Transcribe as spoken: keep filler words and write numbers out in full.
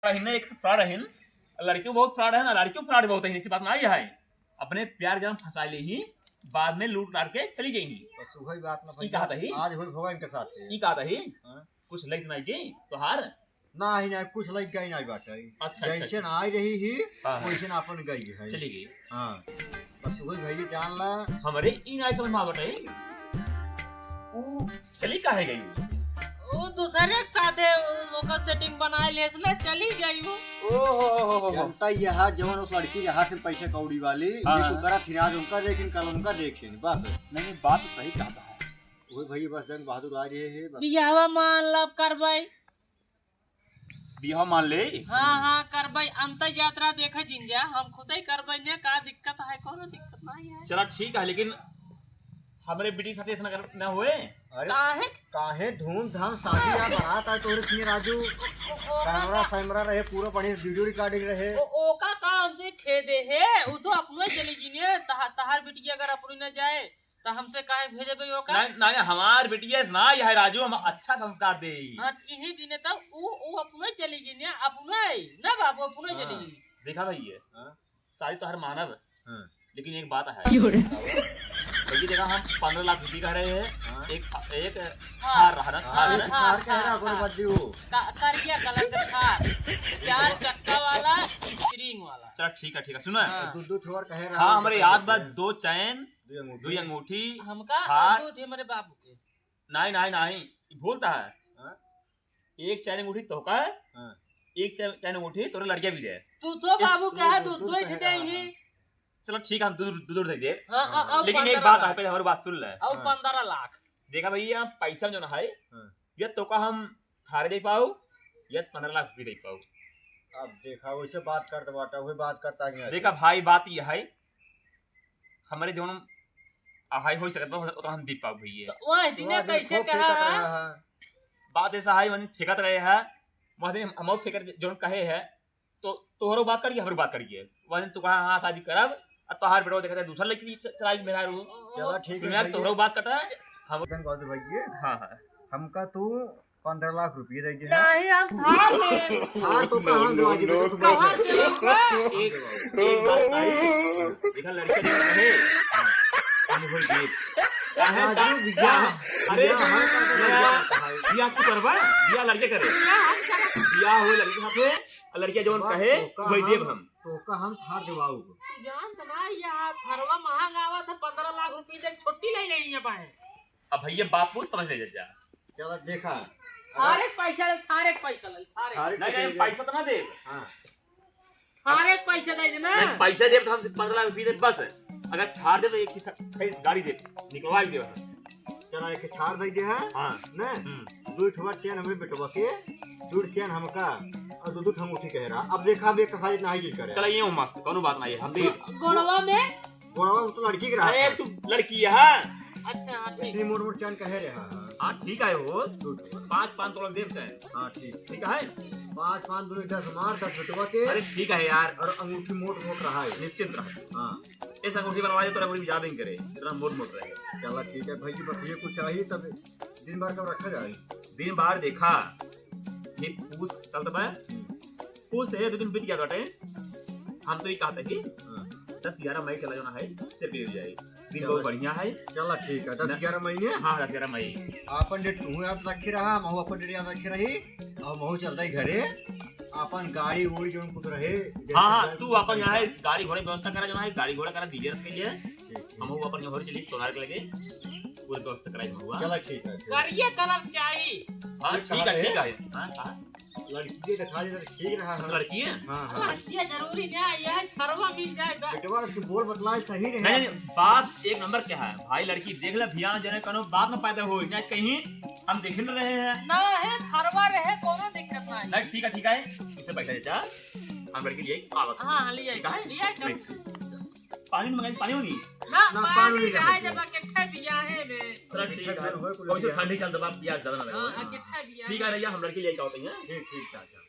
पहिने एक fraud है, लड़कियों बहुत fraud है ना, लड़कियों fraud बहुत है, ऐसी बात ना आई है। अपने प्यार जान फंसा ले ही, बाद में लूट लाट के चली जाएंगी। बस वही बात ना ई भैया, कहत ही? आज होई भगवान के साथ है। ई कहत ही? हाँ। कुछ लइक नहीं की तोहार? नाही, नाही, कुछ लइक गई नाही बाटे। अच्छा, अच्छा, जैसे अच्छा। ना आई रही ही, हाँ, हाँ। वैसे ना अपन गई है। चली गई। हाँ। बस वही भैया जान ला। हमरे ई नाही समझ में आवत है। ऊ चली काहे गई? ऊ दूसरे के साथे ऊ, ओकर setting बनाए लेस ना, चली गई ऊ। ओ हो हो हो हो। जनता यह जवन उस लड़की के हाथ में पैसा कौड़ी वाली, हाँ। ये तो करा फिर आज उनका देखें, कल उनका देखें, बस। नहीं, नहीं, बात तो सही कहता है। वही भैया बस जंग बहादुर आ रहे हैं, बस। बियाहवा मान लब करबै। बियाह मान ले। हाँ, हाँ, करबै। अंत यात्रा देखे जिन जा, हम खुदे करबै ने, का दिक्कत है, कोनो दिक्कत नहीं है। चला ठीक है, लेकिन हमरे बेटी के साथ ऐसा न कर, न होए। अरे, काहे? काहे धूमधाम शादी या बारात आए तोहरे किए राजू? ओ, ओ, ओका कैमरा का सैमरा रहे, पूरा बढ़िया video recording रहे। ओ, ओका का हमसे खेदे है, उ तो अपनो चली गई ने, तहा-, तहार बिटिया अगर अपनी न जाए, त हमसे काहे भेजे बे ओका? नहीं, नहीं, हमार बिटिया ना यह राजू, हम अच्छा संस्कार दे। हाँ, त इही बिने तब उ, उ अपनो चली गई ने, अपनो आई, ना बाबू, अपनो हाँ। चली गई। देखा भैया, हाँ। सारी तोहर मानब, हाँ। लेकिन एक बात है। क्यों रे? भैया देखा, हम पन्द्रह लाख रुपये कह रहे हैं, हाँ। एक, एक थार। थार रहा ना, हाँ, थार एक ना? थार कह रहा, थार, कोनो थार। बद्दी हो। का-, करिया कलर का थार, चार चक्का वाला, spring वाला। चला ठीक है, ठीक है, सुना? हाँ। दो, दो ठो और कह रहा हाँ, है, हमरे याद बा, दो चैन, दो अंगूठी। दो अंगूठी, हमका थार। और दो ठे हमरे बाबू के। नहीं, नहीं, नहीं, ये भूलता है। हाँ? एक चैन अंगूठी तोहका है, हाँ। एक चै-, चैन अंगूठी तोरे लड़किया भी दे। तू तो इस बाबू कहा, दो, दो, दो दो ठे कहे दे रहा ही। है। चलो ठीक है, हम दो, दो, दो दे दे। हाँ, हाँ। अब, अब लेकिन एक पन्द्रह बात लाख। है, पहले हमारी बात सुन ले। अब हाँ। पन्द्रह लाख। देखा भैया, हम पैसा जो ना है, हाँ। या तोका हम थारे दे पाऊ, या पन्द्रह लाख रुपये दे पाऊ। अब देखा, वैसे बात करता बाटा, वही बात करता है। देखा भाई, बात ये है, हमरे जौन अहाई हो सकत बा, उतना हम दे पाऊ भैया। तो वह दिने तो आज कैसे खूब कहा फेंकत है? रहा है। बात ऐसा है, वह दिन फेंकत रहे है, वह दिन हम, हम फेंकत ज-, जौन कहे है, तो तोहरो बात करिए, हमरो बात करिए। वह दिन तू कहा, "हाँ, शादी करब," और तोहार बेटवा देखत है, दूसरा लड़की च-, चलाई मेहरारू। चला ठीक है मेहरारू, भैया। तोहरो बात कटा है, हम जंग बाबू भैया। हाँ, हाँ। हमका तू पन्द्रह लाख रुपये दे दे, हाँ? नहीं, हम थार ले। थार तो कहाँ दे, आज तो कहाँ दे? एक, एक बात आई, देखा लड़के जो है, हम हो गए। काहे राजू, ता-, बियाह, अरे, बियाह, बियाह, बियाह तू करबा? बियाह लड़के करे। बियाह हो लड़के साथे, लड़किया जवन बात कहे, तो का वही हम, देब हम। तो का हम थार देवाऊ। तू जानत ना, यह थरवा महंग आवत है, पन्द्रह लाख रुपये दे, छोटी ले लेंगे पाए। अब भैया बात पूछ समझ ले जा। चला देखा। थारे पैसा ले, थारे पैसा ले, थारे। थारे नहीं, नहीं, पैसा ले। पैसा तो ना दे। हाँ। थारे पैसा दे देना। नहीं, पैसा दे तो हमसे पन्द्रह लाख रुपये दे बस। अगर थार दे तो एक ही था-, कहीं गाड़ी दे, निकलवा ही दे वहाँ। चला एक थार दे दे है। हाँ। ने? हम्म। दो ठो चैन हमरे बेटवा के, दो चैन हमका, और दो दो ठो अंगूठी कह रहा। अब देखा, अब एक कसा इतना ही चीज करे। चला ये मस्त, कोनो बात नहीं है, हम दे। गोड़वा में गोड़वा में तो लड़की के रहा अरे, है। तू लड़की है, हाँ? अच्छा, हाँ, ठीक। इतनी मोट मोट चैन कहे रहे, हाँ, हाँ। हाँ, ठीक है, वो दो ठो। पाँच, पाँच तोला देव से। हाँ, ठीक। ठीक है? पाँच, पाँच, दो, दस हमार, दस बेटवा के। अरे, ठीक है यार। और अंगूठी मोट मोट रहा है। निश्चिंत रह। हाँ। ऐसा अंगूठी बनवा दे, तोरा पूरी जा भी करे, इतना मोट मोट रहे। चला, ठीक है भाई जी, बस ये कुछ चाहिए, तब दिन भर कब रखा जाए? दिन भर देखा, ये पूछ चलता है। पूछ तो है, दो दिन बीत गया बाटे। हम तो ये कहते कि हाँ। दस ग्यारह मई के लगे ना है, से पे हो जाए। दिन चलो। बहुत बढ़िया है। चला ठीक है, दस ग्यारह मई में? हाँ, दस ग्यारह मई। अपन डेट तू याद रखे रहा, महू अपन डेट याद रखे रही, और महू चलता ही घरे। अपन गाड़ी उड़ी जो कुछ रहे, हाँ, हाँ, जैसे तू अपन कुछ यहाँ है, गाड़ी घोड़े व्यवस्था करा, जो है, गाड़ी घोड़ा करा, डीजे रख के लिए। ठीक, ठीक। हम वो अपन यहाँ चली सोनार के लगे, पूरे व्यवस्था कराई हुआ। चला ठीक है, ठीक। करिए कलर चाहिए। हाँ, ये ठीक कलर है, है? ठीक है। हाँ, हाँ। लड़की के दिखा दे, ठीक रहा अच्छा, है। लड़की है? हाँ, हाँ। लड़कियाँ जरूरी ना, यह थरवा मिल जाएगा। बेटवा, उसकी बोल बतलाए सही रहे। नहीं, नहीं, बात एक नंबर क्या है भाई, लड़की देख ले, भिया जने कोनो बात में पैदा होई, ना कहीं हम देख न रहे हैं। ना है, थरवा रहे, कोनो दिक्कत नहीं। नहीं, ठीक है, ठीक है, उससे पैसा लेता, हम लड़की लिए आवत। हाँ, हाँ, ले आई, ठीक है? ले आई, ठीक। पानी मंगाई, पानी होनी? ना, ना, पानी पानी नहीं रहा है, रहा जब इकट्ठे बियाहे में। चला, ठीक है। इकट्ठे बियाहे में, कोई वैसे ठंडी चल, दबा, प्यास ज्यादा ना लगे। हाँ, इकट्ठे बियाहे। ठीक है, भैया, हम लड़की लिए आवत हैं। ठीक, ठीक, चाचा।